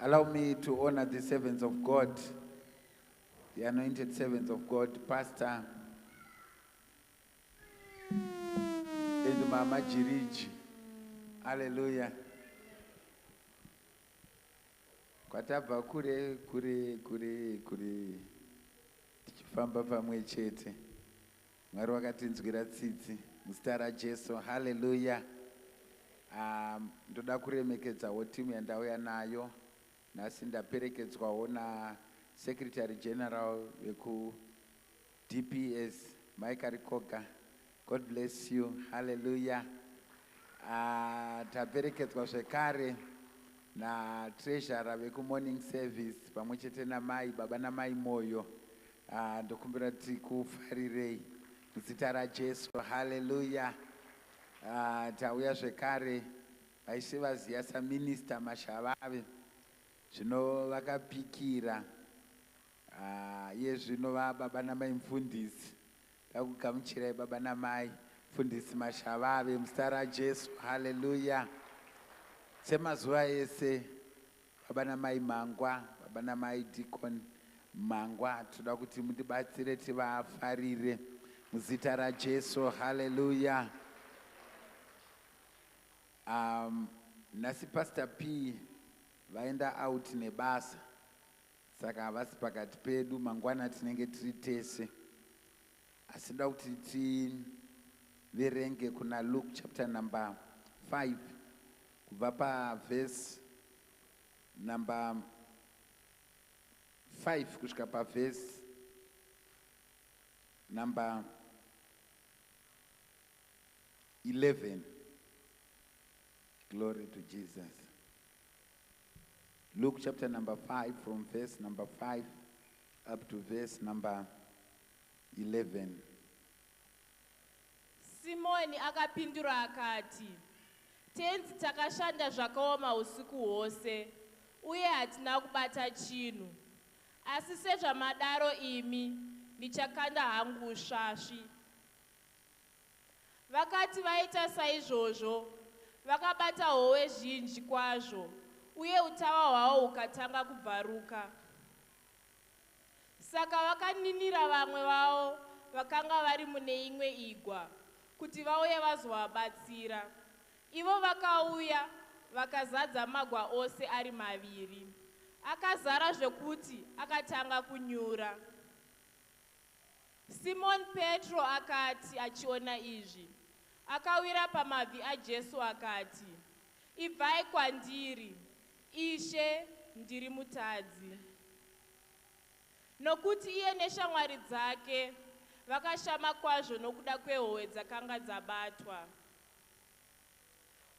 Allow me to honor the servants of God, the anointed servants of God, Pastor and Mama Jiriji. Hallelujah. Kwatabva kure kure kure kure tichifamba pamwe chete. Mwari wakatinzwira tsitsi muzita raJesu. Hallelujah. Ndoda kuremekedzawo timu yandauya nayo. Nhasi ndaperekedzwawo na Secretary General veku DPS, Mike Arikoga. God bless you. Hallelujah. Taperekedzwa zvekare na Treasurer veku Morning Service pamwe chete namai baba namai Moyo. Ndokumbira kuti kufarirei muzita raJesu. Hallelujah. Tauya zvekare vaishe vaziya saMinister Mashavave. Zvino vakapikira. Iye zvino vababa namai mufundisi. Takugamuchirai baba namai mufundisi Mashavave muzita raJesu. Hallelujah. Semazuva ese baba namai Mangwa, baba namai Deacon Mangwa, toda kuti mutibatsire tivafarire muzita raJesu. Hallelujah. Nhasi Pastor P vaenda out nebasa, saka havasi pakati pedu. Mangwana tinenge tiri tese, asi ndoda kuti tiverenge kuna Luke chapter number 5 kubva paverse number 5 kusvika paverse number 11. Glory to Jesus. Luke chapter number 5 from verse number 5 up to verse number 11. Simoni akapindura akati, Tenzi, takashanda zvakaoma usiku hwose uye hatina kubata chinhu. Asi sezvamadaro imi, ndichakanda hangu usvasvi. Vakati vaita saizvozvo, vakabata hove zhinji kwazvo, uye utava hwavo hukatanga kubvaruka. Saka vakaninira vamwe vavo vakanga vari mune imwe igwa, kuti vauye vazovabatsira. Ivo vakauya, vakazadza magwa ose ari maviri, akazara zvokuti akatanga kunyura. Simoni Petro akati achiona izvi, akawira pamabvi aJesu akati, Ibvai kwandiri, Ishe, ndiri mutadzi. Nokuti iye neshamwari dzake vakashama kwazvo nokuda kwehove dzakanga dzabatwa.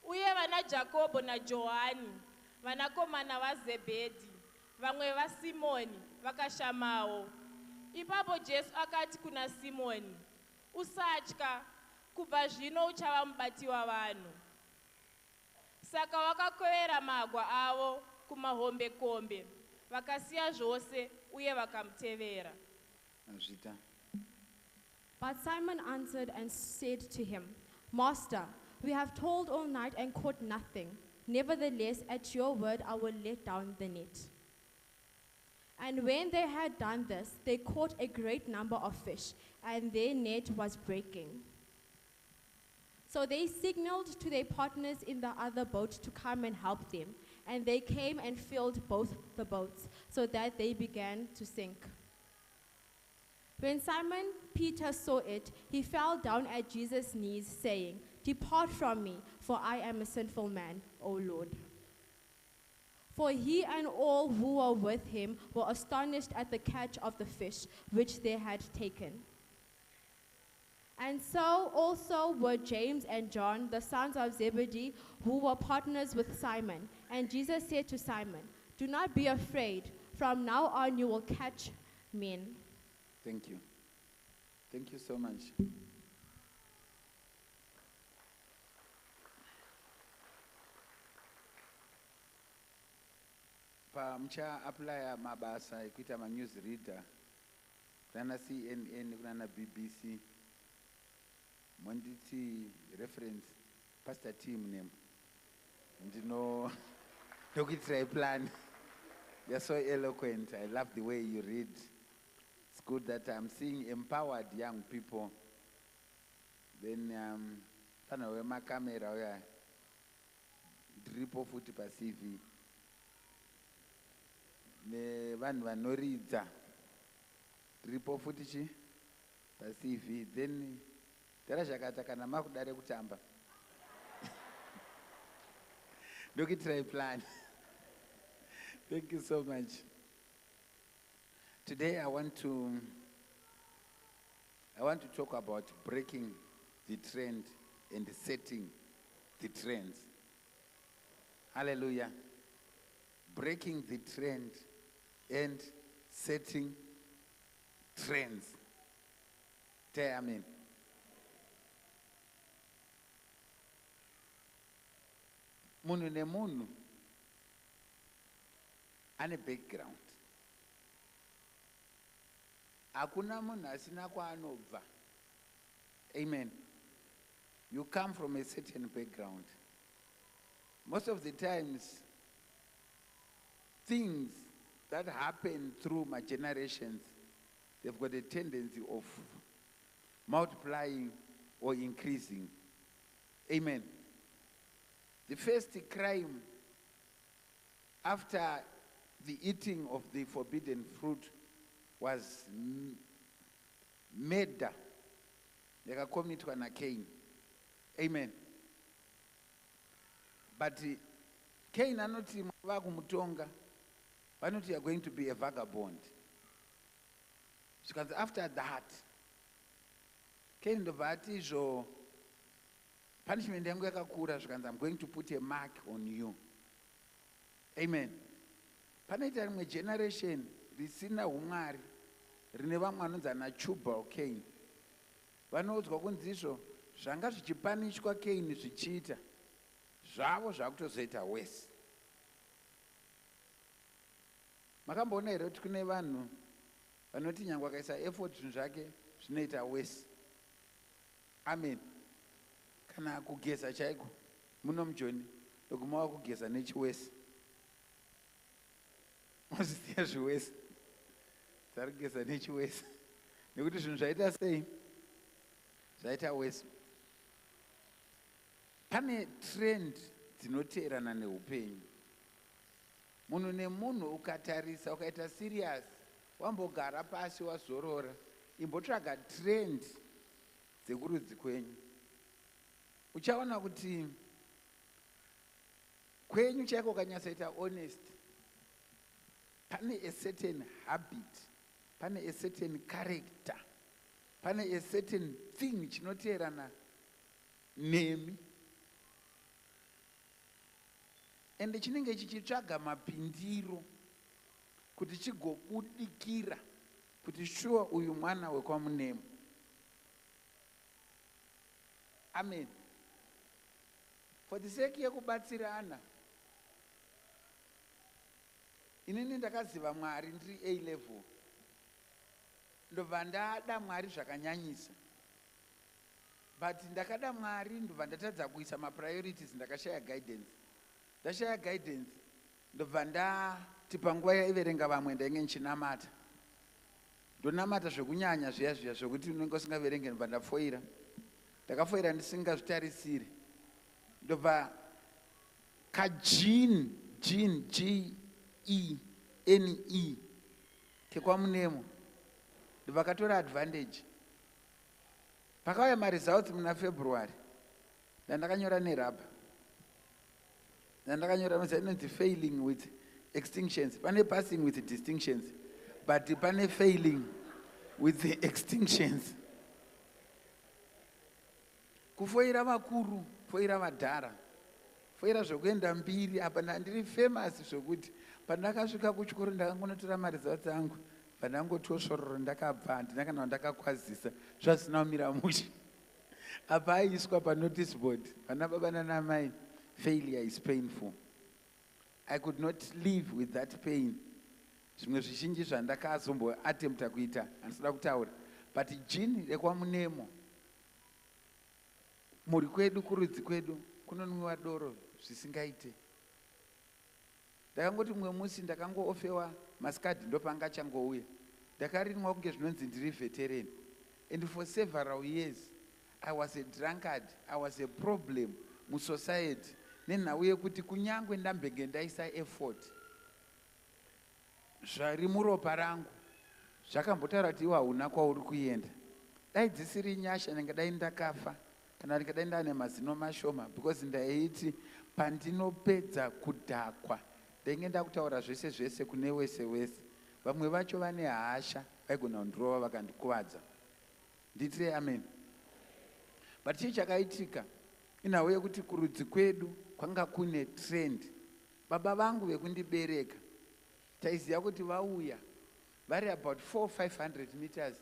Uye vanaJakobho naJohani, vanakomana vaZebhedhi, vamwe vaSimoni, vakashamawo. Ipapo Jesu akati kuna Simoni, Usatya, kubva zvino uchava mubati wavanhu. Saka vakakwevera magwa avo kumahombekombe, vakasiya zvose uye vakamutevera. Mazvita. But Simon answered and said to him, Master, we have toiled all night and caught nothing. Nevertheless, at your word I will let down the net. And when they had done this, they caught a great number of fish, and their net was breaking. So they signaled to their partners in the other boat to come and help them. And they came and filled both the boats, so that they began to sink. When Simon Peter saw it, he fell down at Jesus' knees, saying, Depart from me, for I am a sinful man, O Lord. For he and all who were with him were astonished at the catch of the fish which they had taken. And so also were James and John, the sons of Zebedee, who were partners with Simon. And Jesus said to Simon, Do not be afraid. From now on you will catch men. Thank you. Thank you so much. Pamucha-applya mabasa ekuita manews reader kunana CNN, kunana BBC, monditi reference Pastor T Munemo, ndino ndokuitirai plan. You're so eloquent. I love the way you read. It's good that I'm seeing empowered young people. Then pana wemakamera uya, ndiripo futi paCV, nevanhu vanoridza, ndiripo futi chi paCV. Then tara zvakata kana makuda rekutamba, ndokuitirai plan. Thank you so much. Today I want to talk about breaking the trend and setting the trends. Hallelujah. Breaking the trend and setting trends. Say amen. Munhu nemunhu ane background. Hakuna munhu asina kwaanobva. Amen. You come from a certain background. Most of the times, things that happen through my generations, they've got a tendency of multiplying or increasing. Amen. The first crime after the eating of the forbidden fruit was murder yakakomitwa naCain. Amen. But Cain anoti vakumutonga, vanoti, "You are going to be a vagabond." Zvikanzi after that, Cain ndobva ati izvo, "Punishment yangu yakakura." Zvikanzi, "I'm going to put a mark on you." Amen. Panoita rimwe generation risina umwari, rine vamwe vanonzi ana Tubal Cain. Vanoudzwa kunzi izvo zvanga zvichipanishwa Cain zvichiita zvavo zvakutozoita wese. Makamboona here kuti kune vanhu vanoti nyange akaisa effort, zvinhu zvake zvinoita wese? Amen. Kana kugeza chaiko, muno muJoni ndoguma wakugeza nechiwese, mozvisiya zviwese dzari kugeza nechiwese, nekuti zvinhu zvaita sei? Zvaita wese. Pane trend dzinoteerana neupenyu. Munhu nemunhu, ukatarisa, ukaita serious, wambogara pasi, wazorora, imbotsvaga trend dzekurudzi kwenyu, uchaona kuti kwenyu chaiko, ukanyatsoita honest, pane a certain habit, pane a certain character, pane a certain thing chinoteerana nemi, ende chinenge chichitsvaga mapindiro kuti chigobudikira kuti shuwa uyu mwana wekwaMunemo. Amen. For the sake yekubatsirana, inini ndakaziva Mwari ndiri A level, ndobva ndada Mwari zvakanyanyisa. But ndakada Mwari, ndobva ndatadza kuisa mapriorities. Ndakashaya guidance. Ndashaya guidance, ndobva ndati panguva yaiverenga vamwe, ndainge ndichinamata, ndonamata zvekunyanya zviya zviya zvokuti unenge usingaverenge. Ndobva ndafoira. Ndakafoira ndisingazvitarisiri. Ndobva kagene, gene, G E N E, kekwaMunemo, ndobva katora advantage. Pakauya maresults muna February, ndandakanyora nerabha, ndandakanyora inonzi failing with extinctions. Pane passing with distinctions, but pane failing with the extinctions. Kufoira vakuru, foira vadhara, foira zvokuenda mbiri. Apa ndandiri famous zvokuti pandakasvika kuchikoro, ndakangonotora maresults angu, bva ndakabva. Handina kana wandakakwazisa, zvasina kumira mushe. Apa aiswa panotice board. Vana baba nanamai, failure is painful. I could not live with that pain. Zvimwe zvizhinji zvandakazomboatempta kuita handisida kutaura, but gene rekwaMunemo, mhuri kwedu, kurudzi kwedu kunonwiwa doro zvisingaite. Ndakangoti mumwe musi ndakangoofewa masikadhi ndopanga achangouya. Ndakarinwa kunge zvinonzi ndiri veteran. And for several years I was a drunkard, I was a problem musociety nenhau yekuti kunyangwe ndambenge ndaisa effort zvari muropa rangu zvakambotaura kuti iwe hauna kwauri kuenda. Dai dzisiri nyasha ndingadai ndakafa kana ndingadai ndane mazino mashoma because ndaiti pandinopedza kudhakwa ndainge ndakutaura zvese zvese kune wese wese. Vamwe vacho vane hasha vaigona kundirova vakandikuvadza. Ndiitire amen. But chii chakaitika inhau yekuti kurudzi kwedu kwanga kune trend. Baba vangu vekundibereka taiziva kuti vauya vari about 4 500 meters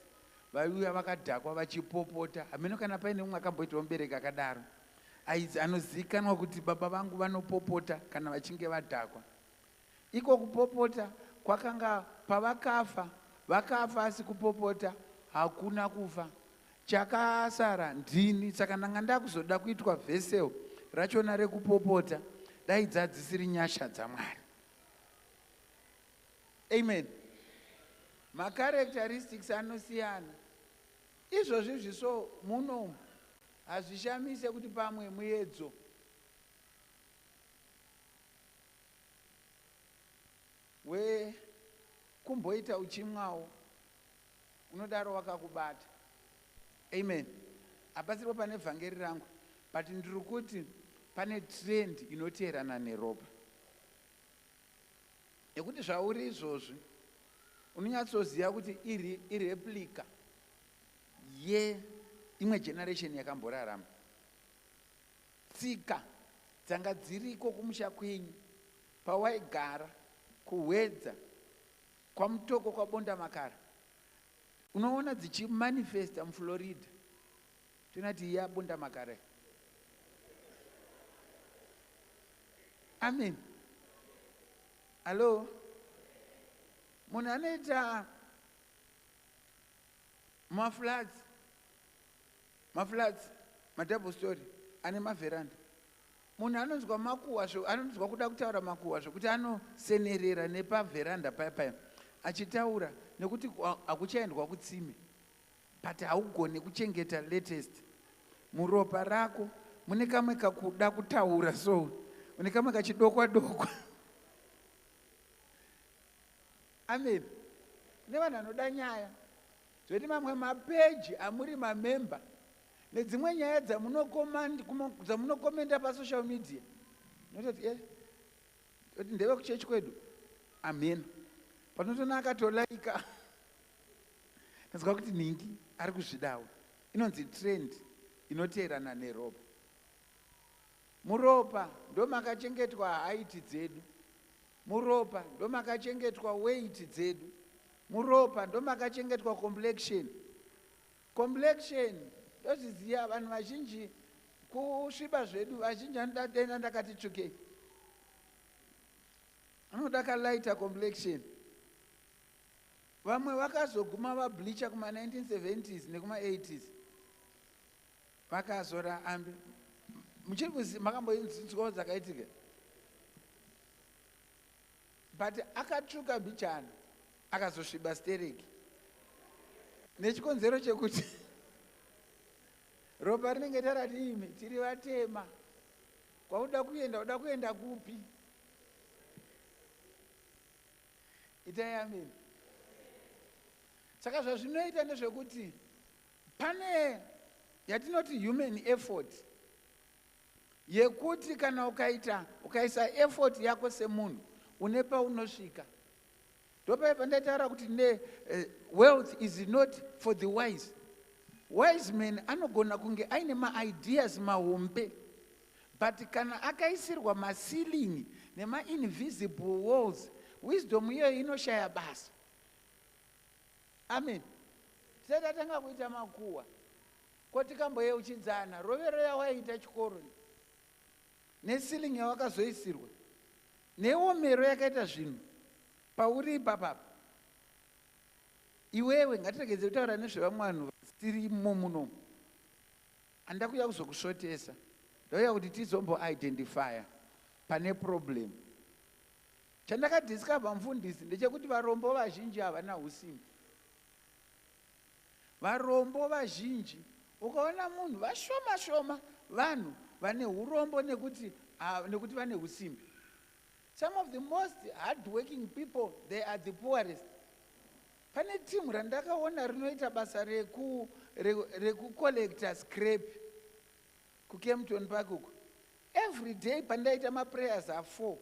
vaiuya vakadhakwa vachipopota. Hameno kana paine mumwe akamboitawo mubereki akadaro anozivikanwa kuti baba vangu vanopopota kana vachinge vadhakwa. Iko kupopota kwakanga pavakafa, vakafa asi kupopota hakuna kufa. Chakasara ndini, saka ndanga ndakuzoda kuitwa vessel rachona rekupopota, dai dzadzisiri nyasha dzaMwari. Amen. Macharacteristics anosiyana. Izvozvi zviso muno hazvishamise kuti pamwe muedzo wekumboita uchimwawo unodaro wakakubata. Amen. Hapasiripo pane vhangeri rangu, but ndiri kuti pane trend inoteerana neropa. Nekuti zvauri izvozvi unonyatsoziva kuti iri ireplica yeimwe generation yakamborarama. Tsika dzanga dziriko kumusha kwenyu pawaigara kuHwedza kwaMutoko kwaBonda Makara unoona dzichimanifesta muFlorida. Tinati iya Bonda Makara. Amen. Hallo. Munhu anoita maflats, maflats, madouble story ane maveranda. Munhu anonzwa makuhwa, anonzwa kuda kutaura makuhwa zvokuti anosenerera nepaveranda paya paya achitaura nekuti hakuchaendwa kutsime. But haugoni kuchengeta latest. Muropa rako mune kamwe kakuda kutaura so, une kamwe kachidokwa dokwa. Amen. Kune vanhu vanoda nyaya. Zvoti mamwe mapeji amuri mamemba nedzimwe nyaya dzamunokomenda pasocial media. Unototi kuti ndeve kuchechi kwedu. Amen. Panotoona akatolaika. Ndinzwa kuti ningi ari kuzvidawo. Inonzi trend inoteerana neropa. Muropa ndomakachengetwa height dzedu. Muropa ndomakachengetwa weight dzedu. Muropa ndomakachengetwa complexion. Complexion ndozviziva vanhu vazhinji kusviba zvedu vazhinji vanoda dena ndakati tsvukei. Anoda kalighter complexion. Vamwe vakazoguma vableacha kuma 1970s nekuma 80s. Vakazora ambi. Muchiri kuziva makamboinzwawo dzakaitika. But akatsvuka mbichana akazosviba stereki. Nechikonzero chekuti ropa rinenge tarati imi tiri vatema. Kwauda kuenda, uda kuenda kupi? Itai amen. Saka zvazvinoita ndezvekuti pane yatinoti human effort yekuti kana ukaita ukaisa effort yako semunhu une paunosvika. Ndopai pandaitaura kuti ne wealth is not for the wise. Wise man anogona kunge aine maideas mahombe, but kana akaisirwa maceiling nema-invisible walls, wisdom iyoyo inoshaya basa. Amen. Tisati tatanga kuita makuhwa, ko tikamboyeuchidzana rovero yawaiita chikoro neceiling yawakazoisirwa neomero yakaita zvinhu pauri ipapapa. Iwewe ngatiregedze kutaura nezvevamwe vanhu vasirimo munomu. Handida kuuya kuzokusvotesa. Ndauya kuti tizomboidentifya pane problem. Chandakadiscover, mufundisi, ndechekuti varombo vazhinji havana usimbi. Varombo vazhinji, ukaona munhu, vashoma shoma vanhu vane urombo nekuti vane usimbi. Some of the most hardworking people, they are the poorest. Pane timu randakaona rinoita basa rekucollecta scrap kuKempton Park uko. Every day pandaita maprayers a4,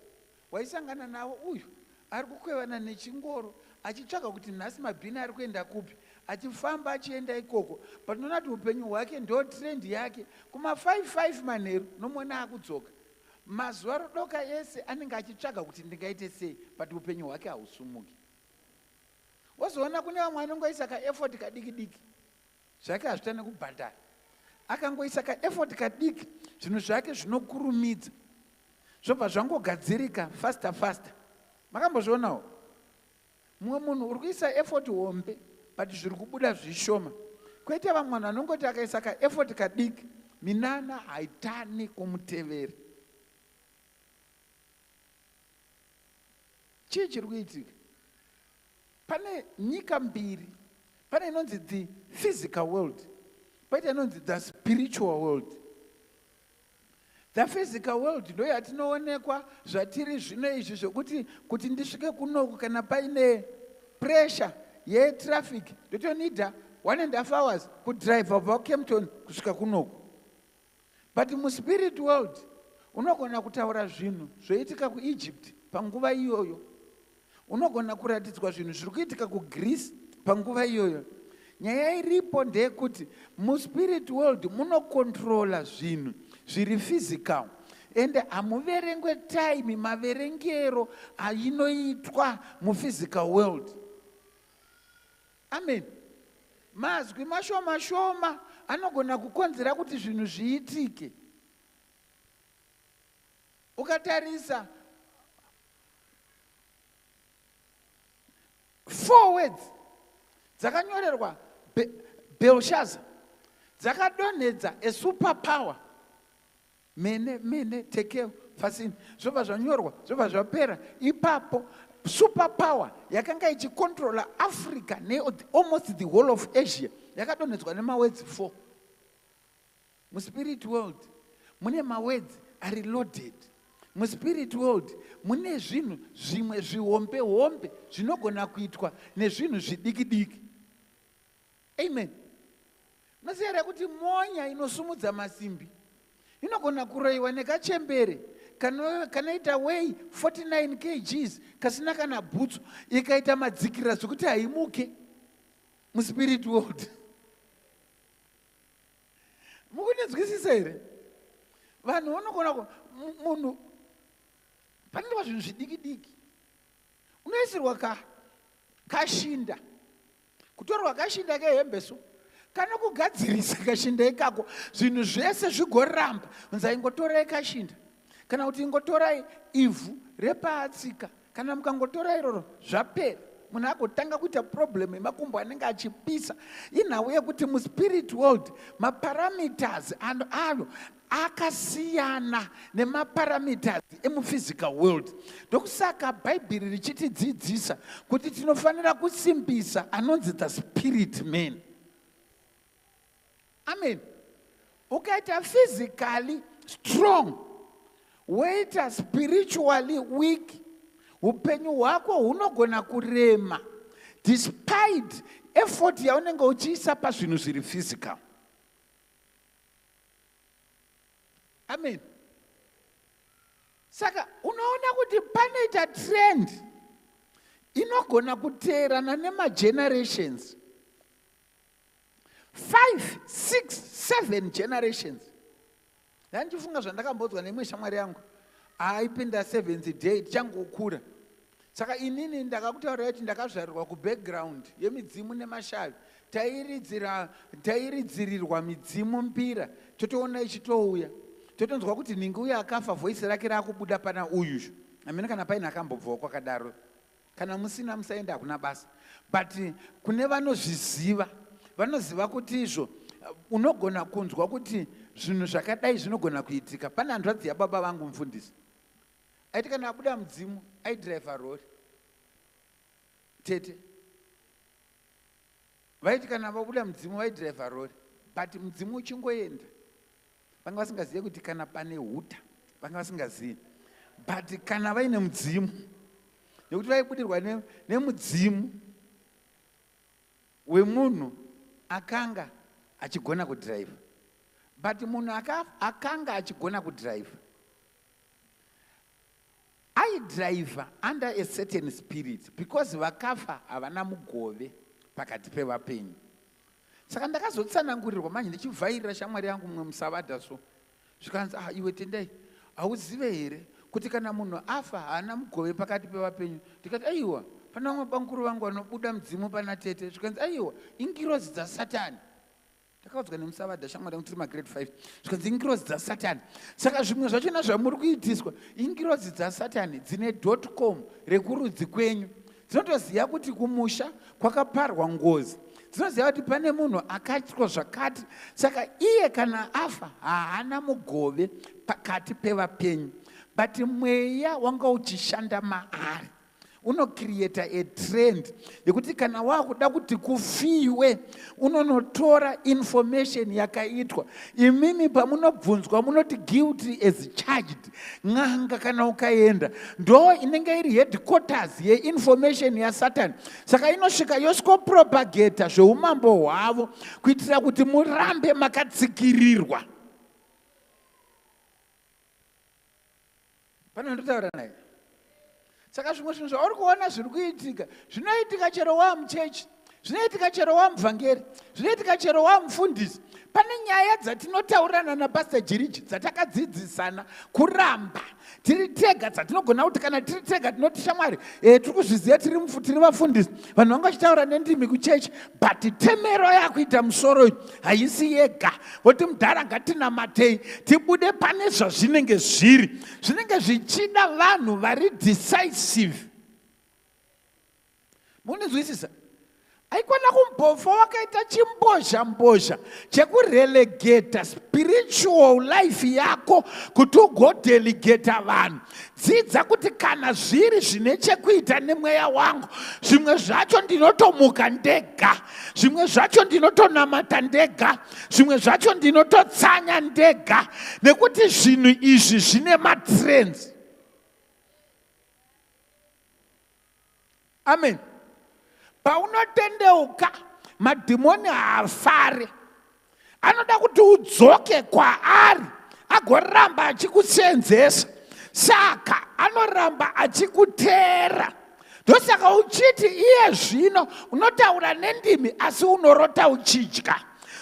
waisangana navo, uyu ari kukwevana nechingoro achitsvaga kuti nhasi mabhini ari kuenda kupi, achifamba achienda ikoko. But unoona kuti upenyu hwake ndo trend yake. Kuma5 5 manheru nomuona akudzoka. Mazuva rodoka ese anenge achitsvaga kuti ndingaite sei, but upenyu hwake hausumuki. Wozoona kune vamwe anongoisa kaeffort kadiki diki, zvake hazvitane kubhadhara. Akangoisa kaeffort kadiki, zvinhu zvake zvinokurumidza, zvobva zvangogadzirika faster faster. Makambozvionawo? Mumwe munhu uri kuisa effort hombe, but zviri kubuda zvishoma. Kwoita vamwe vanhu vanongoti akaisa kaeffort kadiki, minana haitani kumutevera. Chii chiri kuitika? Pane nyika mbiri. Pane inonzi the physical world, paita inonzi the spiritual world. The physical world ndo yatinoonekwa zvatiri zvino izvi, zvokuti kuti ndisvike kunoku, kana paine pressure yetraffic, ndotonidha 1.5 hours kudhiraivha kubva kuKempton kusvika kunoku. But muspirit world unogona kutaura zvinhu zvoitika kuEgypt panguva iyoyo, unogona kuratidzwa zvinhu zviri kuitika kuGreece panguva iyoyo. Nyaya iripo ndeyekuti muspirit world munokontrola zvinhu zviri physical, ende hamuverengwe time maverengero ainoitwa muphysical world. Amen. Mazwi mashoma shoma anogona kukonzera kuti zvinhu zviitike. Ukatarisa four words dzakanyorerwa Belshaza dzakadonhedza a super power. Mene, mene, tekel, ufarsini. Zvobva zvanyorwa, zvobva zvapera ipapo. Super power yakanga ichikontrola Africa nealmost the whole of Asia yakadonhedzwa nemawords 4. Muspirit world mune mawords ari loaded. Muspirit world mune zvinhu zvimwe zvihombe hombe zvinogona kuitwa nezvinhu zvidiki diki. Amen. Unoziva here kuti monya inosumudza masimbi inogona kuroyiwa nekachembere kanoita weigh 49 kgs, kasina kana bhutsu, ikaita madzikirira zvekuti haimuke muspirit world? Mukunzwisisa here? Vanhu vanogona, munhu panoitwa zvinhu zvidiki diki. Unoisirwa ka kashinda, kutorwa kashinda kehembe, so kana kugadzirisa kashinda ikako, zvinhu zvese zvigoramba. Unza ingotorai kashinda, kana kuti ingotorai ivhu repaatsika. Kana mukangotora iroro, zvapera. Munhu agotanga kuita problem yemakumbo anenge achipisa. Inhau yekuti muspirit world maparameters ayo akasiyana nemaparameters emuphysical world. Ndokusaka Bhaibheri richitidzidzisa kuti tinofanira kusimbisa anonzi the spirit man. Amen. Ukaita physically strong, woita spiritually weak, upenyu hwako hunogona kurema despite effort yaunenge uchiisa pazvinhu zviri physical. Amen. Saka unoona kuti panoita trend inogona kuteerana nemagenerations, 5, 6, 7 generations. Ndandichifunga zvandakambodzwa neimwe shamwari yangu aipinda Seventh Day tichangokura. Saka inini ndakakutaurirai kuti ndakazvarirwa kubackground yemidzimu nemashavi. Tairidzira, tairidzirirwa midzimu mbira, totoona ichitouya, totonzwa kuti nhingi uyo akafa, voice rake raakubuda pana uyu. Amene kana paine akambobvawo kwakadaro. Kana musina, musaenda, hakuna basa. But kune vanozviziva, vanoziva kuti izvo unogona kunzwa kuti zvinhu zvakadai zvinogona kuitika. Pane hanzvadzi yababa vangu, mufundisi, aiti kana abuda mudzimu. Aidhiraivha rori. Tete vaiti kana vabuda mudzimu vaidhiraivha rori, but mudzimu uchingoenda vanga vasingazive kuti kana pane huta, vanga vasingazivi. But kana vaine mudzimu, nekuti vaibudirwa nemudzimu wemunhu akanga achigona kudhiraivha. But munhu akanga achigona kudhiraivha aidhiraivha under a certain spirit, because vakafa havana mugove pakati pevapenyu. Saka ndakazotsanangurirwa manje ndichivhairira shamwari yangu mumwe musavadha, so zvikanzi, "Ah, iwe Tendai, hauzive here kuti kana munhu afa haana mugove pakati pevapenyu?" Ndikati, "Aiwa, pana vamwe bankuru vangu vanobuda mudzimu pana tete." Zvikanzi, "Aiwa, ingirozi dzaSatani." Ndakaudzwa nemusavadha, shamwari yangu, tiri magrade 5. Zvikanzi, "Ingirozi dzaSatani." Saka zvimwe zvachona zvamuri kuitiswa ingirozi dzaSatani dzine .com rekurudzi kwenyu. Dzinotoziva kuti kumusha kwakaparwa ngozi, dzinoziva kuti pane munhu akaitwa zvakati. Saka iye kana afa haana mugove pakati pevapenyu, but mweya wanga uchishanda maari unocreata a trend yekuti kana wakuda kuti kufiwe, unonotora information yakaitwa. Imimi pamunobvunzwa munoti, "Guilty as charged." N'anga kana ukaenda, ndo inenge iri headquarters yeinformation yaSatani. Saka inosvika yosvikopropagata zveumambo hwavo kuitira kuti murambe makatsikirirwa. Pane ndotaura naye. Saka zvimwe zvinhu zvauri kuona zviri kuitika, zvinoitika chero wamuchechi, zvinoitika chero wamuvhangeri, zvinoitika chero wamufundisi. Pane nyaya dzatinotaurirana napastor Jiriji dzatakadzidzisana kuramba tiri tega, dzatinogona kuti kana tiri tega tinoti, "Shamwari, tiri kuzviziva, tiri vafundisi." Vanhu vanga vachitaura nendimi kuchechi, but temero yakuita musoro iyi haisi yega. Voti, "Mudhara, ngatinamatei tibude pane zvazvinenge zviri." Zvinenge zvichida vanhu vari decisive. Munonzwisisa? Aikona kumbofa wakaita chimbozha mbozha chekurelegata spiritual life yako kuti ugodelegata vanhu. Dzidza kuti kana zviri zvine chekuita nemweya wangu, zvimwe zvacho ndinotomuka ndega, zvimwe zvacho ndinotonamata ndega, zvimwe zvacho ndinototsanya ndega, nekuti zvinhu izvi zvine matrends. Amen. Paunotendeuka, madhimoni haafari. Anoda kuti udzoke kwaari agoramba achikusenzesa. Saka anoramba achikuteera. Ndosaka uchiti iye zvino unotaura nendimi asi unorota uchidya,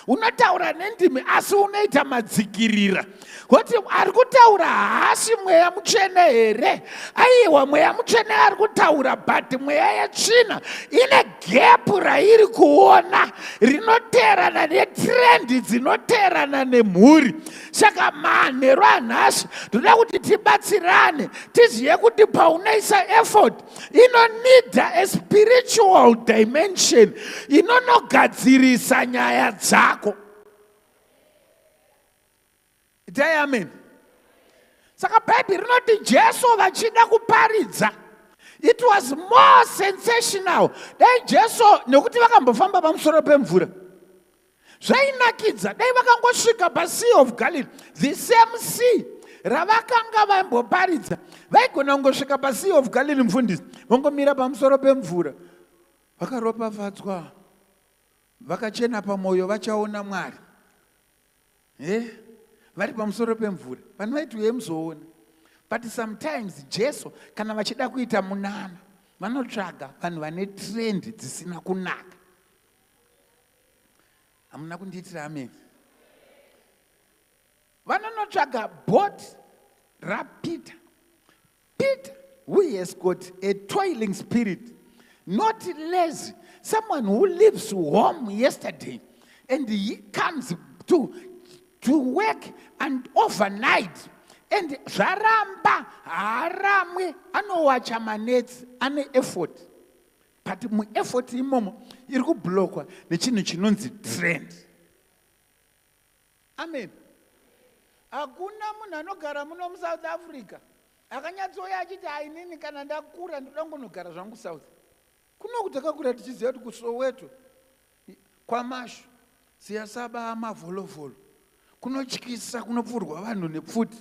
unotaura nendimi asi unoita madzikirira. Kuti ari kutaura haasi Mweya Mutsvene here? Aiwa, Mweya Mutsvene ari kutaura, but mweya yetsvina ine gap rairi kuona rinoteerana netrend dzinoteerana nemhuri. Saka manheru anhasi ndoda kuti tibatsirane tizive kuti paunoisa effort, inonida a spiritual dimension inonogadzirisa nyaya dzako. Itai amen. Saka Bhaibheri rinoti Jesu vachida kuparidza, it was more sensational dai Jesu, nekuti vakambofamba pamusoro pemvura, zvainakidza dai vakangosvika paSea of Galilee, the same sea ravakanga vamboparidza. Vaigona kungosvika paSea of Galilee, mufundisi, vongomira pamusoro pemvura. "Vakaropafadzwa vakachena pamwoyo, vachaona Mwari." Vari pamusoro pemvura, vanhu vaiti, "Uye muzoona." But sometimes Jesu kana vachida kuita munana, vanotsvaga vanhu vane trend dzisina kunaka. Hamuna kundiitira amen. Vanonotsvaga boat raPeter. Peter, who has got a toiling spirit, not lazy, someone who leaves home yesterday and he comes to work and overnight and zvaramba haaramwe, anowacha manets, ane effort, but mueffort imomo iri kublockwa nechinhu chinonzi trend. Amen. Hakuna munhu anogara muno muSouth Africa. Akanyatsouya achiti ainini kana ndakura ndoda kungonogara zvangu South. Kunoku takakura tichiziva kuti kuSoweto kwaMashu siyasaba amavholovholo kunotyisa, kunopfurwa vanhu nepfuti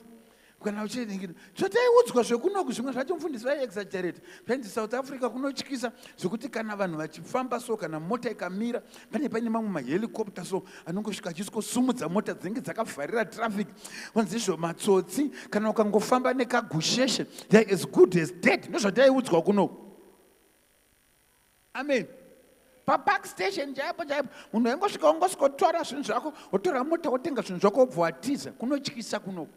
kana uchiningiri. Zvataiudzwa zvekunoku zvimwe zvacho mufundisi vaiexaggerate. Zvainzi South Africa kunotyisa zvekuti kana vanhu vachifamba so, kana mota ikamira, pane paine mamwe mahelicopter so anongosvika achisikosimudza mota dzinenge dzakavharira traffic. Vanzi izvo matsotsi, kana ukangofamba nekagusheshe, they are as good as dead. Ndozvataiudzwa kunoku. Amen. Papark station chaipo chaipo munhu waingosvika wongosvikotora zvinhu zvako, wotora mota, wotenga zvinhu zvako, wobva watiza. Kunotyisa kunoku.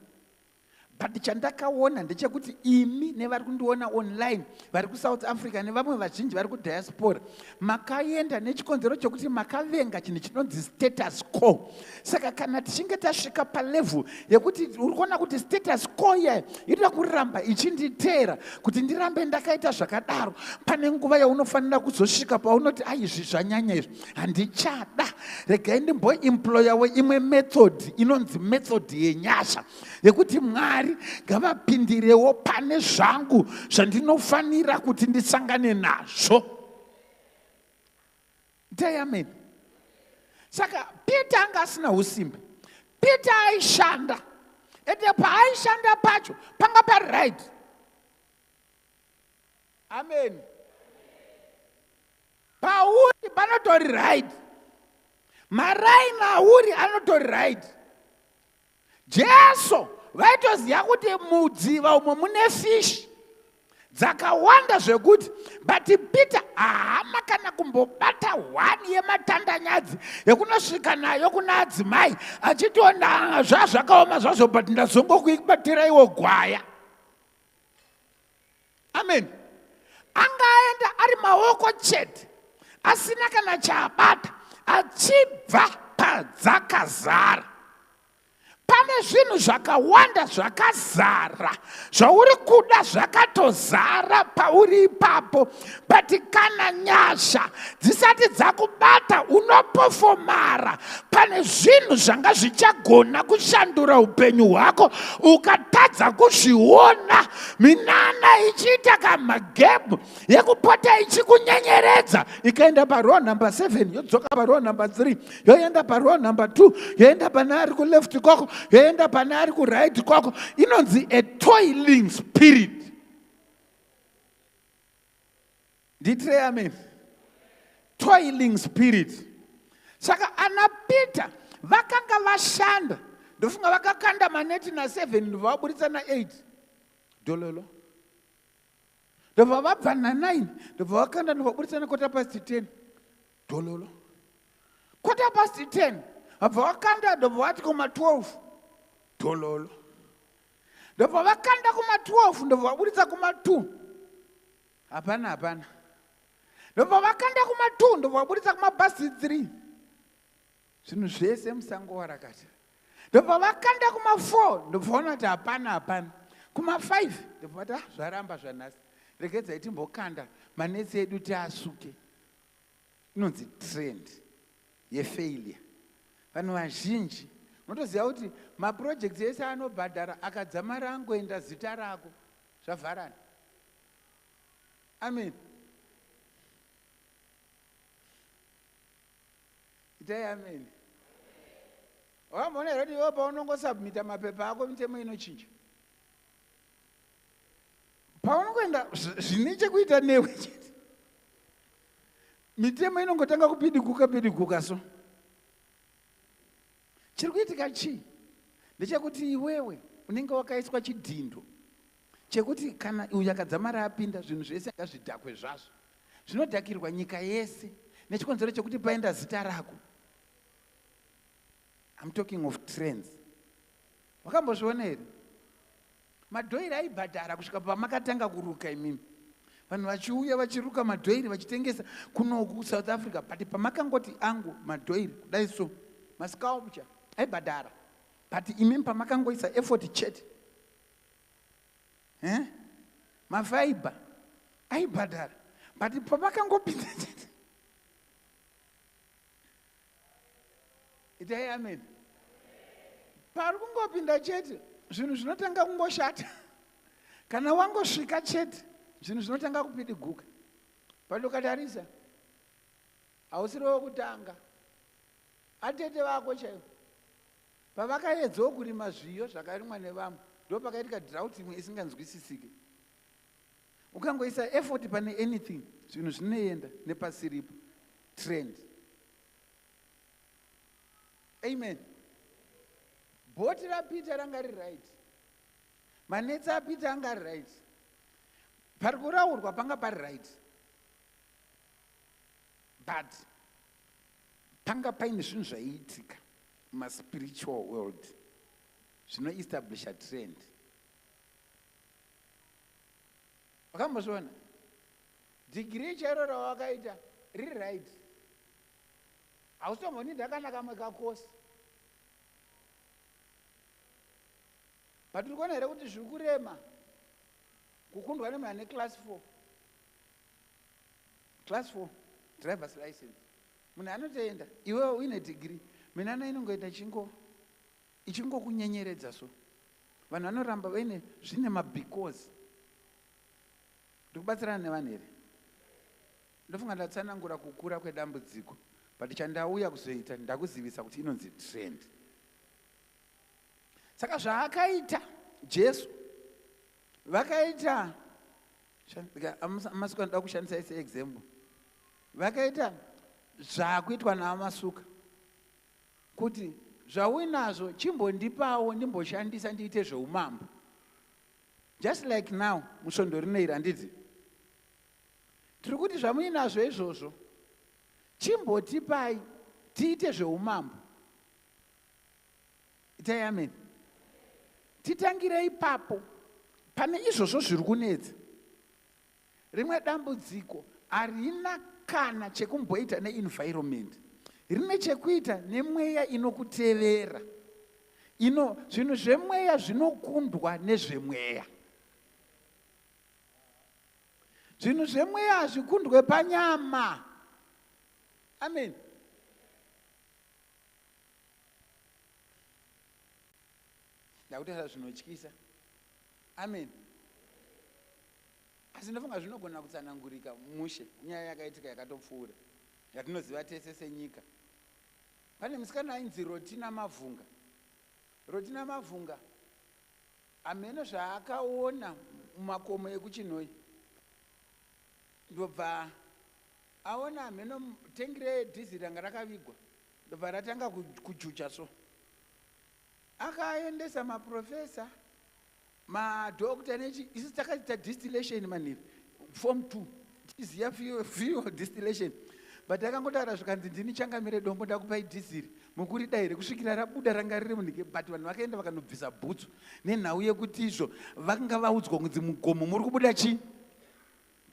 But chandakaona ndechekuti imi nevari kundiona online vari kuSouth Africa nevamwe vazhinji vari kudiaspora, makaenda nechikonzero chekuti makavenga chinhu chinonzi status quo. Saka kana tichinge tasvika palevel yekuti uri kuona kuti status quo iya inoda kuramba ichinditeera kuti ndirambe ndakaita zvakadaro, pane nguva yaunofanira kuzosvika paunoti ai, izvi zvanyanya, izvi handichada, regai ndimboemployawo imwe method inonzi method yenyasha, yekuti Mwari ngavapindirewo pane zvangu zvandinofanira kuti ndisangane nazvo. Itai amen. Saka Peter anga asina usimbe. Peter aishanda, ende paaishanda pacho panga pari right. Amen. Pauri panotori right, maraini auri anotori right. Jesu vaitoziva kuti mudziva umo mune fish dzakawanda zvekuti, but Peter haana kana kumbobata hwani yematandanyadzi yekunosvika nayo kuna adzimai achitiona zvazvakaoma zvazvo, but ndazongokuibatiraiwo gwaya. Amen. Anga aenda ari maoko chete, asina kana chaabata, achibva padzakazara. Pane zvinhu zvakawanda zvakazara zvauri kuda, zvakatozara pauri ipapo, but kana nyasha dzisati dzakubata unopofomara. Pane zvinhu zvanga zvichagona kushandura upenyu hwako, ukatadza kuzviona, minana ichiita kamagebhu yekupota ichikunyenyeredza, ikaenda parow number 7, yodzoka parow number 3, yoenda parow number 2, yoenda pane ari kuleft kwako, yoenda pane ari kuright kwako. Inonzi a toiling spirit. Nditirei amen. Toiling spirit. Saka ana Peter vakanga vashanda, ndofunga vakakanda maneti na7, ndobva vaburitsa na8, dololo. Ndobva vabva na9, ndobva vakanda, ndobva vaburitsa nequarter past 10, dololo. Quarter past 10 vabva vakanda, ndobva vati kuma 12, dololo. Ndobva vakanda kuma 12, ndobva vaburitsa kuma 2. Hapana, hapana. Ndobva vakanda kuma 2, ndobva vaburitsa kuma past 3. Zvinhu zvese musango warakata. Ndobva vakanda kuma 4, ndobva vaona kuti hapana, hapana. Kuma 5 ndobva vati, ah, zvaramba zvanhasi, regedzai timbokanda manetsi edu tiasuke. Inonzi trend yefailure. Vanhu vazhinji unotoziva kuti maprojects ese anobhadhara akadzamara angoenda zita rako, zvavharana. Amen. Itai amen. Wakamboona here kuti iwe paunongosubmita mapepa ako mitemo inochinja? Paunongoenda zvine chekuita newe chete, mitemo inongotanga kupidiguka pidiguka. So chiri kuitika chii ndechekuti iwewe unenge wakaiswa chidhindo chekuti kana uyu akadzamara apinda, zvinhu zvese ngazvidhakwe zvazvo, zvinodhakirwa nyika yese nechikonzero chekuti paenda zita rako. I'm talking of trends. Wakambozviona here madhoiri aibhadhara kusvika pamakatanga kuruka imimi, vanhu vachiuya vachiruka madhoiri vachitengesa kunoku South Africa, but pamakangoti angu madhoiri kudai so, masculpture aibhadhara, but imimi pamakangoisa effort chete, eh? Mafiber aibhadhara, but pamakangopinda chete. Itai amen. Pari kungopinda chete, zvinhu zvinotanga kungoshata. Kana wangosvika chete, zvinhu zvinotanga kupidiguka. But ukatarisa, hausiri wekutanga. Atete vako chaivo pavakaedzawo kurima zviyo zvakarimwa nevamwe, ndopakaitika drought imwe isinganzwisisike. Ukangoisa effort pane anything, zvinhu zvinoenda nepasiripo. Trend. Amen. Bhoti raPeter ranga riri right. Manetsa aPeter anga ari right. Pari kuraurwa panga pari right. But panga paine zvinhu zvaiitika mumaspiritual world zvinoestablisha trend. Wakambozviona? Degree chairo rawakaita riri right. Hautombonida kana kamwe kakosi. But uri kuona here kuti zviri kurema kukundwa nemunhu ane class 4? Class 4 driver's license. Munhu anotoenda iwewe uine degree. Minana inongoita chingo ichingokunyenyeredza so. Vanhu vanoramba vaine zvine mabecause. Ndikubatsirana nevanhu here? Ndofunga ndatsanangura kukura kwedambudziko but chandauya kuzoita ndakuzivisa kuti inonzi trend. Saka zvaakaita Jesu vakaita Amasuka ndoda kushandisa ise example. Vakaita zvakuitwa naAmasuka kuti zvauinazvo chimbondipawo ndimboshandisa ndiite zveumambo. Just like now musvondo rino iri handiti tiri kuti zvamuinazvo izvozvo chimbotipai tiite zveumambo. Itai amen. Titangire ipapo pane izvozvo zviri kunetsa. Rimwe dambudziko harina kana chekumboita neenvironment. Rine chekuita nemweya inokutevera. Ino zvinhu zvemweya zvinokundwa nezvemweya. Zvinhu zvemweya hazvikundwe panyama. Amen. Ndakutaura zvinotyisa. Amen. Asi ndofunga zvinogona kutsanangurika mushe nyaya yakaitika yakatopfuura yatinoziva tese senyika. Pane musikana ainzi Rotina Mavhunga. Rotina Mavhunga hameno zvaakaona mumakomo ekuChinhoyi ndobva aona hameno tengi redhiziri ranga rakavigwa ndobva ratanga kujuja so. Akaendesa maprofesa, madoctor nechi isu takaita distillation manheru form 2 tichiziva fuel distillation but akangotaura zvikanzi ndini changamire dombo ndakupai dhiziri mukurida here kusvikira rabuda ranga riri munhike but vanhu vakaenda vakanobvisa bhutsu nenhau yekuti izvo vakanga vaudzwa kunzi mugomo muri kubuda chii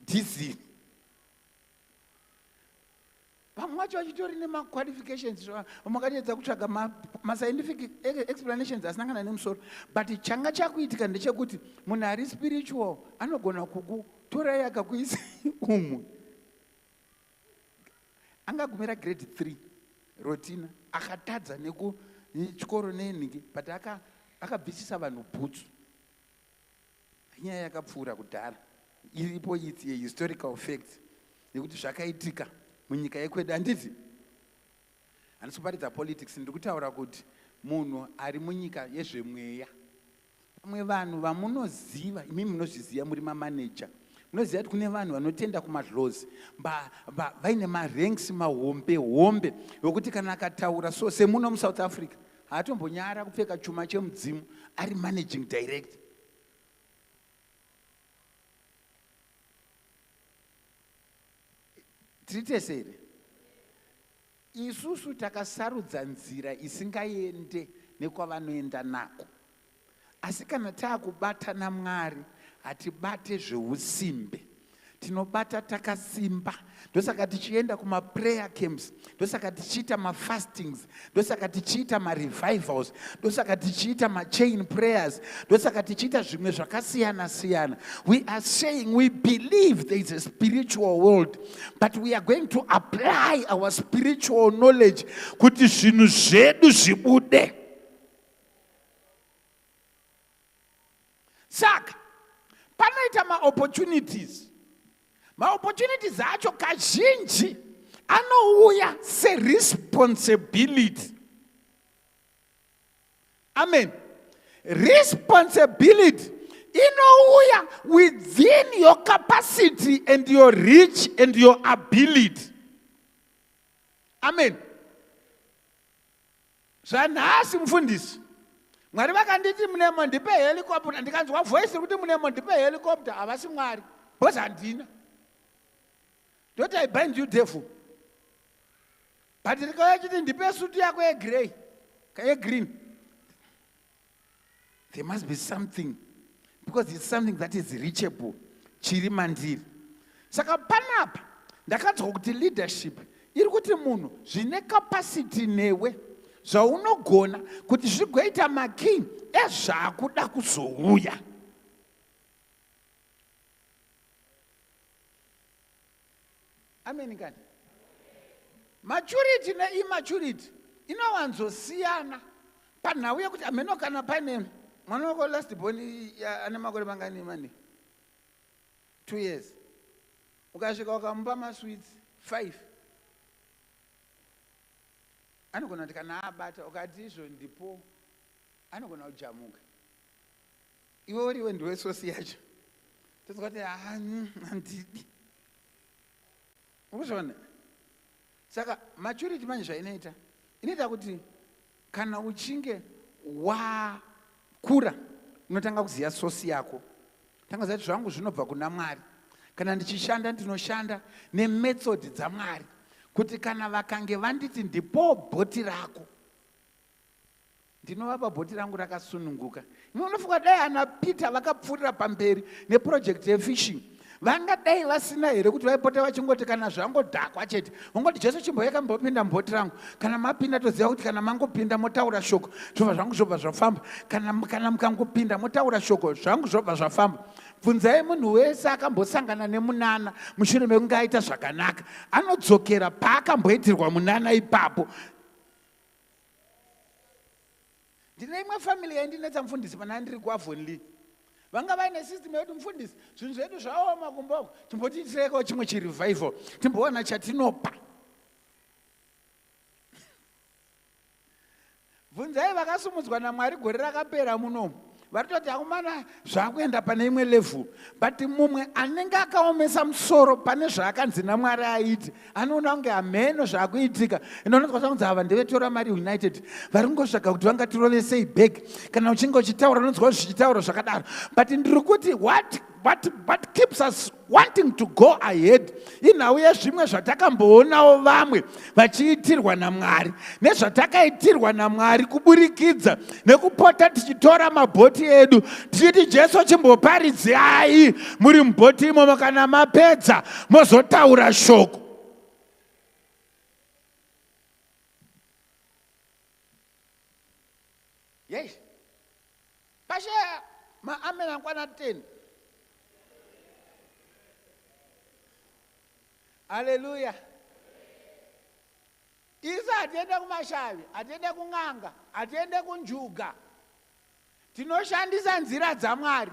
dhiziri. Vamwe vacho vachitori nemaqualifications vamwe vakatoedza kutsvaga mascientific explanations asina kana nemusoro but changa chakuitika ndechekuti munhu ari spiritual anogona kukutorai akakuisa umwe angagumira grade 3 rotina akatadza nekuchikoro nenhingi but akabvisisa vanhu bhutsu. Inyaya yakapfuura kudhara iripo, it's a historical fact yekuti zvakaitika munyika yekwedu. Handiti handisi kuparidza politics, ndiri kutaura kuti munhu ari munyika yezvemweya, vamwe vanhu vamunoziva imi munozviziva muri mamaneja, munoziva kuti kune vanhu vanotenda kumadhlozi vaine maranks mahombe hombe vekuti kana akataura so semuno muSouth Africa haatombonyara kupfeka chuma chemudzimu ari managing director. Tiri tese here? Isusu takasarudza nzira isingaende nekwavanoenda nako. Asi kana taakubata naMwari hatibate zveusimbe. Tinobata takasimba. Ndosaka tichienda kumaprayer camps, ndosaka tichiita mafastings, ndosaka tichiita marevivals, ndosaka tichiita machain prayers, ndosaka tichiita zvimwe zvakasiyana siyana. We are saying we believe there is a spiritual world, but we are going to apply our spiritual knowledge kuti zvinhu zvedu zvibude. Saka Panoita maopportunities. Maopportunities acho kazhinji anouya seresponsibility. Amen. Responsibility inouya within your capacity and your reach and your ability. Amen. Zvanhasi mufundisi, Mwari vakanditi munemo ndipe helicopter, ndikanzwa voice rekuti munemo ndipe helicopter, havasi Mwari because handina. Ndoti I bind you devil. But rikauya chiti ndipe sutu yako yegrey, yegreen. There must be something because it's something that is reachable chiri mandiri. Saka panapa ndakanzwa kuti leadership iri kuti munhu zvine capacity newe zvaunogona kuti zvigoita makey ezvakuda kuzouya. Amen kani. Maturity neimmaturity inowanzosiyana panhau yekuti ameno kana paine mwana wako last born ane makore mangani mani? 2 years. Ukasvika ukamupa masweets 5. Anogona kuti kana abata ukati izvo ndipo anogona kujamuka. Iwe uriwe ndiwe sosi yacho. Tozwa kuti handidi. Ukuzviona? Saka maturity manje zvainoita, inoita kuti kana uchinge wakura unotanga kuziva sosi yako. Tanga kuziva kuti zvangu zvinobva kuna Mwari. Kana ndichishanda ndinoshanda nemethod dzaMwari. Kuti kana vakange vanditi ndipo bhoti rako, ndinovapa bhoti rangu rakasununguka. Imi unofunga dai ana Peter vakapfuurira pamberi neproject yefishing, vangadai vasina here kuti vaipota vachingoti kana zvangodhakwa chete vongoti Jesu chimboyeka mbopinda mubhoti rangu, kana mapinda toziva kuti kana mangopinda motaura shoko zvobva zvangu zvobva zvafamba, kana mukangopinda motaura shoko zvangu zvobva zvafamba. Bvunzai munhu wese akambosangana nemunana mushure mekunge aita zvakanaka, anodzokera paakamboitirwa munana ipapo. Ndine imwe family yaindinetsa mufundisi pana ndiri kuAvonlea. Vanga vaine system yekuti mufundisi zvinhu zvedu zvaoma kumba uko, chimbotiitireko chimwe chirevival timbowana chatinopa. Bvunzai vakasumudzwa naMwari gore rakapera munomu, vari toti akumana zvakuenda pane imwe level, but mumwe anenge akaomesa musoro pane zvaakanzi naMwari aite anoona kunge hameno zvakuitika. Inonzwa zvakunzi ava ndevetora mari United vari kungosvaga kuti vangatirovesei bag. Kana uchinge uchitaura unonzwa zvichitaura zvakadaro, but ndiri kuti what keeps us wanting to go ahead inhau yezvimwe zvatakamboonawo vamwe vachiitirwa naMwari nezvatakaitirwa naMwari kuburikidza nekupota tichitora mabhoti edu tichiti Jesu chimboparidzai muri mubhoti imomo, kana mapedza mozotaura shoko. Yes. Pashe maamen akwana 10. Hallelujah. Isu hatiende kumashavi, hatiende kun'anga, hatiende kunjuga. Tinoshandisa nzira dzaMwari.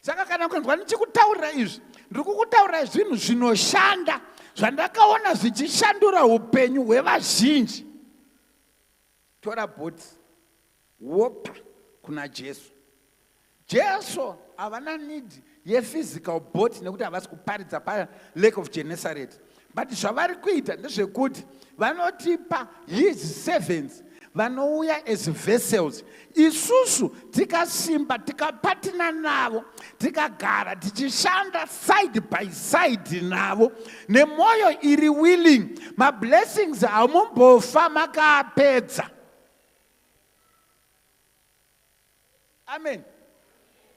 Saka kana ukanzwa ndichikutaurira izvi, ndiri kukutaurira zvinhu zvinoshanda zvandakaona zvichishandura upenyu hwevazhinji. Tora bhoti wopa kuna Jesu. Jesu havana need yephysical boat nekuti havasi kuparidza pa Lake of Gennesaret, but zvavari kuita ndezvekuti vanotipa his servants vanouya as vessels. Isusu tikasimba tikapatina navo, tikagara tichishanda side by side navo nemwoyo iri willing, mablessings hamumbofa makaapedza. Amen.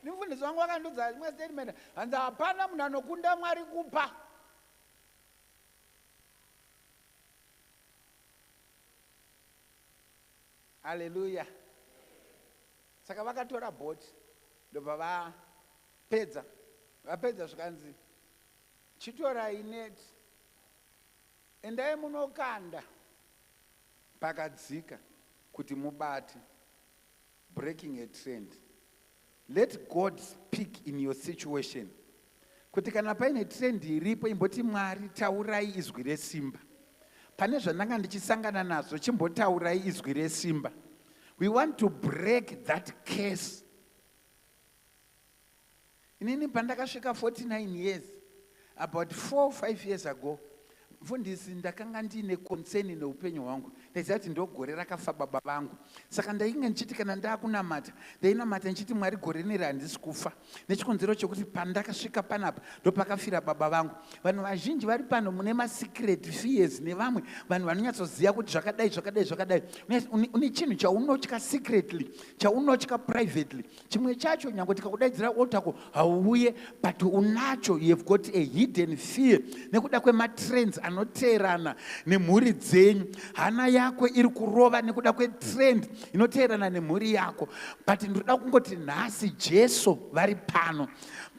Nimufundisi wangu vakandudza rimwe statement, hanzi hapana munhu anokunda Mwari kupa. Hallelujah. Saka vakatora bhoti ndobva vapedza, vapedza zvikanzi chitorai net endai munokanda pakadzika kuti mubate. Breaking a trend. Let God speak in your situation. Kuti kana paine trend iripo, imboti, "Mwari, taurai izwi resimba pane zvandanga ndichisangana nazvo. Chimbotaurai izwi resimba." We want to break that case. Inini pandakasvika 49 years, about 4 5 years ago, mufundisi, ndakanga ndiine concern neupenyu hwangu. Ndaiziva kuti ndogore rakafa baba vangu, saka ndainge ndichiti kana ndaakunamata, ndainamata ndichiti, "Mwari, gore rineri handisi kufa," nechikonzero chekuti pandakasvika panapa ndopakafira baba vangu. Vanhu vazhinji vari pano mune masecret fears, nevamwe vanhu vanonyatsoziva kuti zvakadai, zvakadai, zvakadai. Une chinhu chaunotya secretly, chaunotya privately. Chimwe chacho, nyange tikakudaidzira altar call, hauuye, but unacho. You have got a hidden fear nekuda kwematrends anoteerana nemhuri dzenyu. Hana yako iri kurova nekuda kwetrend inoteerana nemhuri yako. But ndoda kungoti nhasi Jesu vari pano.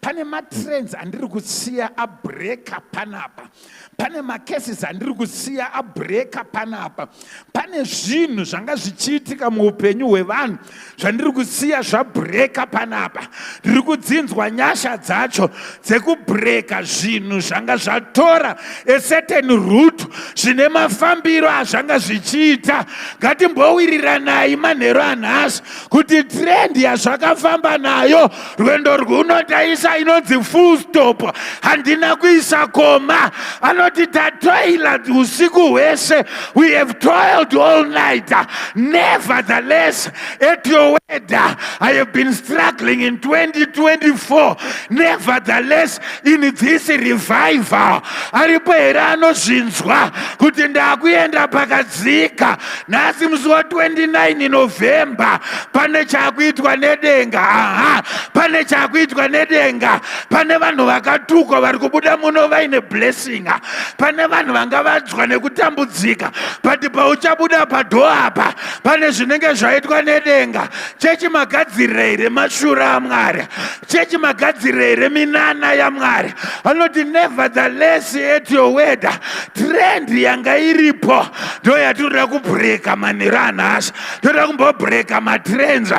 Pane matrends andiri kusiya abreka panapa, pane macases andiri kusiya abreka panapa, pane zvinhu zvanga zvichiitika muupenyu hwevanhu zvandiri kusiya zvabreka panapa. Ndiri kudzinzwa nyasha dzacho dzekubreka zvinhu zvanga zvatora a certain route, zvine mafambiro azvanga zvichiita. Ngatimbowiriranai manheru anhasi kuti trend yazvakafamba nayo rwendo rwuno taisa inonzi full stop, handina kuisa comma. Anoti, "Tatoila usiku hwese, we have toiled all night. Nevertheless, at your word." I have been struggling in 2024. Nevertheless, in this revival, aripo here anozvinzwa kuti ndakuenda pakadzika nhasi, musi wa29 November? Pane chakuitwa nedenga. Aha, pane chakuitwa nedenga. Pane vanhu vakatukwa vari kubuda muno vaine blessing. Pane vanhu vanga vadzwa nekutambudzika, but pauchabuda padoor apa, pane zvinenge zvaitwa nedenga. Chechi, magadzirira here mashura aMwari? Chechi, magadzirira here minana yaMwari? Anoti, "Nevertheless, at your word." Trend yanga iripo ndo yatinoda kubreka manheru anhasi. Toda kumbobhreka matrends,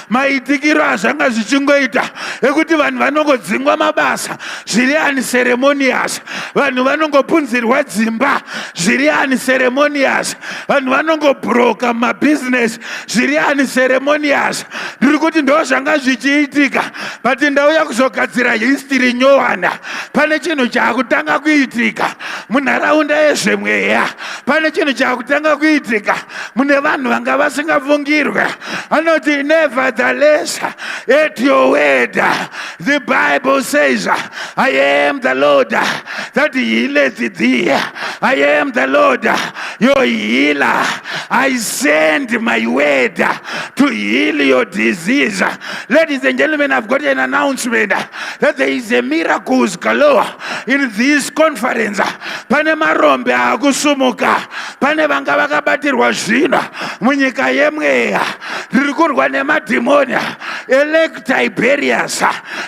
maitikiro azvanga zvichingoita ekuti vanhu vanongodzingwa mabasa zviri unceremonious, vanhu vanongopunzirwa dzimba zviri unceremonious, vanhu vanongobroka mabhizinesi zviri unceremonious. Ndiri kuti ndo zvanga zvichiitika, but ndauya kuzogadzira history nyowani. Pane chinhu chaakutanga kuitika munharaunda yezvemweya. Pane chinhu chaakutanga kuitika mune vanhu vanga vasingafungirwe. Anoti, "Nevertheless, at your word." The Bible says, "I am the Lord that healeth thee. I am the Lord your healer. I send my word to heal your disease." Ladies and gentlemen, I've got an announcement that there is a miracles galore in this conference. Pane marombe akusumuka, pane vanga vakabatirwa zvino munyika yemweya. Ndiri kurwa nemadhimoni eLake Tiberias,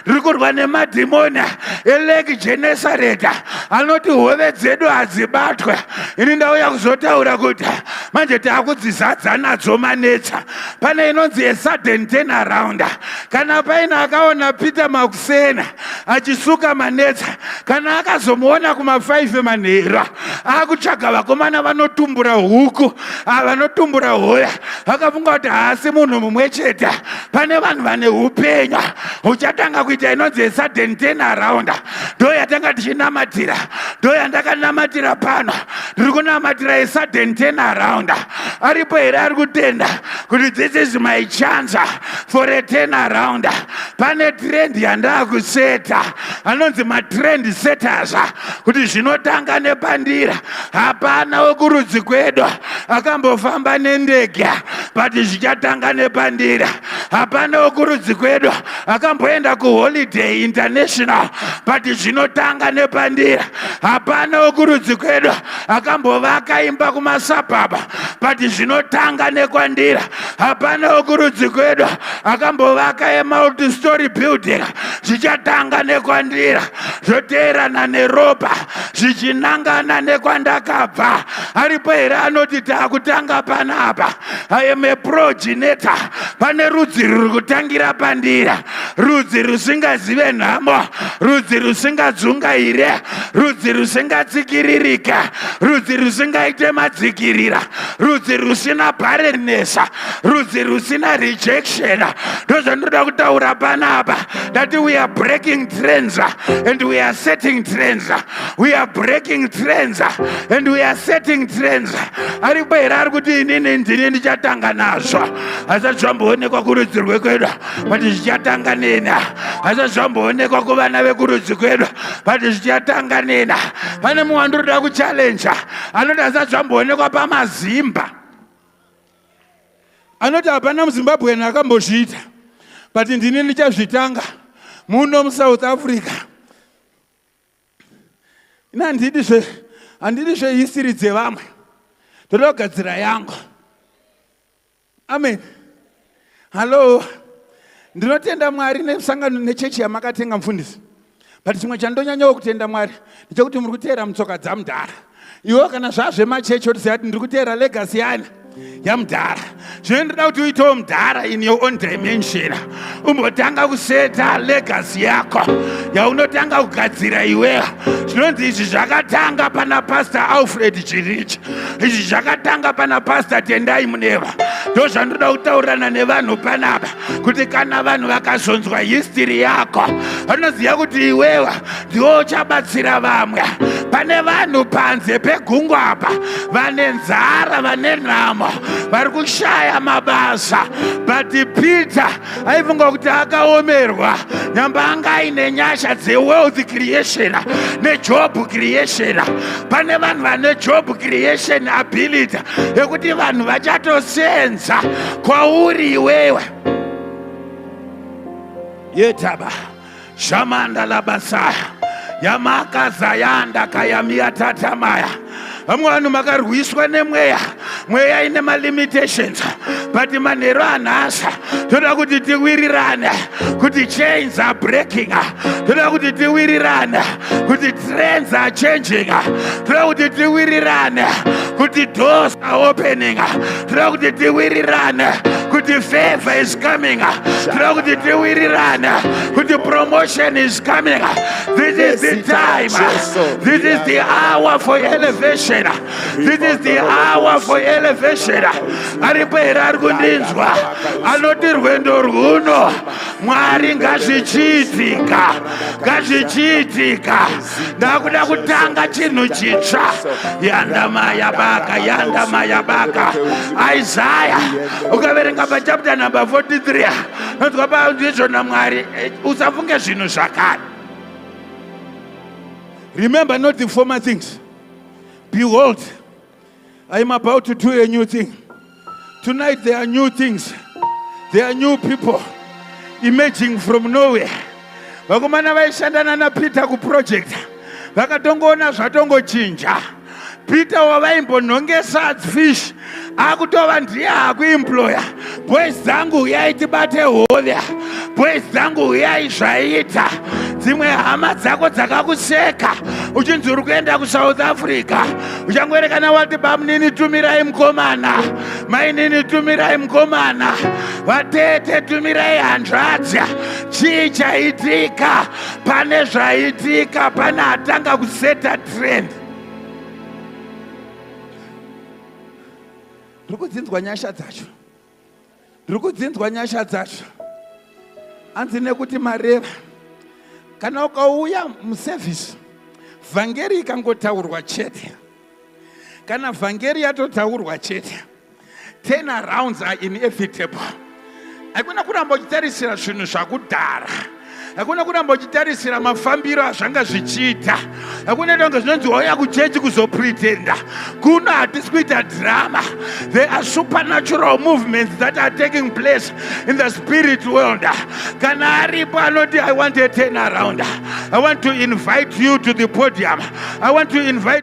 ndiri kurwa nemadhimoni eLake Gennesaret anoti hove dzedu hadzibatwe. Ini ndauya kuzotaura kuti manje taakudzizadza nadzo manetsa. Pane inonzi a sudden turnaround. Kana paine akaona Peter makusena achisuka manetsa, kana akazomuona kuma5 manheru akutsvaga vakomana vanotumbura huku, vanotumbura hoya, vakafunga kuti haasi munhu mumwe chete. Pane vanhu vane upenyu huchatanga kuita inonzi a sudden turnaround. Ndo yatanga tichinamatira, ndo yandakanamatira pano. Ndiri kunamatira a sudden turnaround. Aripo here ari kutenda kuti this is my chance for a turnaround? Pane trend yandakuseta, anonzi matrend setters, kuti zvinotanga nepandira. Hapana wekurudzi kwedu akambofamba nendege, but zvichatanga nepandira. Hapana wekurudzi kwedu akamboenda kuholiday international, but zvinotanga nepandira. Hapana wekurudzi kwedu akambovaka imba kumasuburbs, but zvinotanga nekwandira. Hapana wekurudzi kwedu akambovaka emulti-story building, zvichatanga nekwandira, zvoteerana neropa, zvichinangana nekwandakabva. Aripo here anoti taakutanga panapa? I am a progenitor. Pane rudzi ruri kutangira pandira. Rudzi rusingazive nhamo, rudzi rusingadzungaire, rudzi rusingatsikiririke, rudzi rusingaite madzikirira, rudzi rusina barrenness, rudzi rusina rejection. Ndozvandinoda kutaura panapa. Ndati we are breaking trends and we are setting trends. We are breaking trends and we are setting trends. Aripo here ari kuti inini ndini ndichatanga nazvo? Hazvisati zvamboonekwa kurudzi rwekwedu, but zvichatanga neni. Hazvisati zvamboonekwa kuvana vekurudzi kwedu, but zvichatanga neni. Pane mumwe wandinoda kuchallenge anoti hazvisati zvamboonekwa pamazimba, anoti hapana muZimbabwean akambozviita, but ndini ndichazvitanga muno muSouth Africa. Ina handidi zvehistory dzevamwe, ndoda kugadzira yangu. Amen. Hallo, ndinotenda Mwari nesangano nechechi yamakatenga, mufundisi, but chimwe chandonyanyawo kutenda Mwari ndechekuti muri kuteera mutsoka dzamudhara. Iwe kana zvazvemachechi, otiziva kuti ndiri kuteera legacy yani yamudhara. Zvino ndoda kuti uitewo mudhara in your own dimension, umbotanga kuseta legacy yako yaunotanga kugadzira iwewa. Zvinonzi izvi zvakatanga pana Pastor Alfred Chirichi, izvi zvakatanga pana Pastor Tendai Muneva. Ndo zvandoda kutaurirana nevanhu panapa, kuti kana vanhu vakazonzwa history yako, vanoziva kuti iwewa ndiwo uchabatsira vamwe. Pane vanhu panze pegungwa apa vane nzara, vane nhamo, vari kushaya mabasa, but Peter aifunga kuti akaomerwa, nyamba anga aine nyasha dzewealth creation nejob creation. Pane vanhu vane job creation ability yekuti vanhu vachatosenza kwauri iwewe. Yetaba shamanda labasaya yamakazayanda kayamiyatatamaya. Vamwe vanhu makarwiswa nemweya, mweya ine malimitations, but manheru anhasa toda kuti tiwirirane kuti chains are breaking. Toda kuti tiwirirane kuti trends are changing. Toda kuti tiwirirane kuti doors are opening. Toda kuti tiwirirane kuti favor is coming. Toda kuti tiwirirane kuti promotion is coming. This is the time, this is the hour for elevation. This is the hour for elevation. Aripo here ari kundinzwa anoti rwendo rwuno Mwari ngazvichiitika, ngazvichiitika, ndakuda kutanga chinhu chitsva? Yandamayabaka, yandamayabaka. Isaya, ukaverenga pachapter number 43, nonzwa pandizvo naMwari: usafunge zvinhu zvakare. Remember not the former things. Behold, I am about to do a new thing. Tonight there are new things. There are new people emerging from nowhere. Vakomana vaishandana naPeter kuproject vakatongoona zvatongochinja. Peter wavaimbonhongesa fish akutova ndiye akuemploya: "Boys dzangu, uyai tibate hove. Boys dzangu, uyai." Zvaita dzimwe hama dzako dzakakuseka uchinzi uri kuenda kuSouth Africa, uchangoerekana wati, "Bamunini, tumirai mukomana. Mainini, tumirai mukomana. Vatete, tumirai hanzvadzi." Chii chaitika? Pane zvaitika, pane atanga kuseta trend. Ndiri kudzinzwa nyasha dzacho, ndiri kudzinzwa nyasha dzacho. Hanzi nekuti mareva, kana ukauya muservice, vhangeri ikangotaurwa chete, kana vhangeri yatotaurwa chete, turn arounds are inevitable. Haikona kuramba uchitarisira zvinhu zvakudhara, hakuna kuramba uchitarisira mafambiro azvanga zvichiita. Hakuna tonge zvinonzi wauya kuchechi kuzopretenda. Kuno hatisi kuita drama. There are supernatural movements that are taking place in the spirit world. Kana aripo anoti, "I want a turn around," I want to invite you to the podium. I want to invite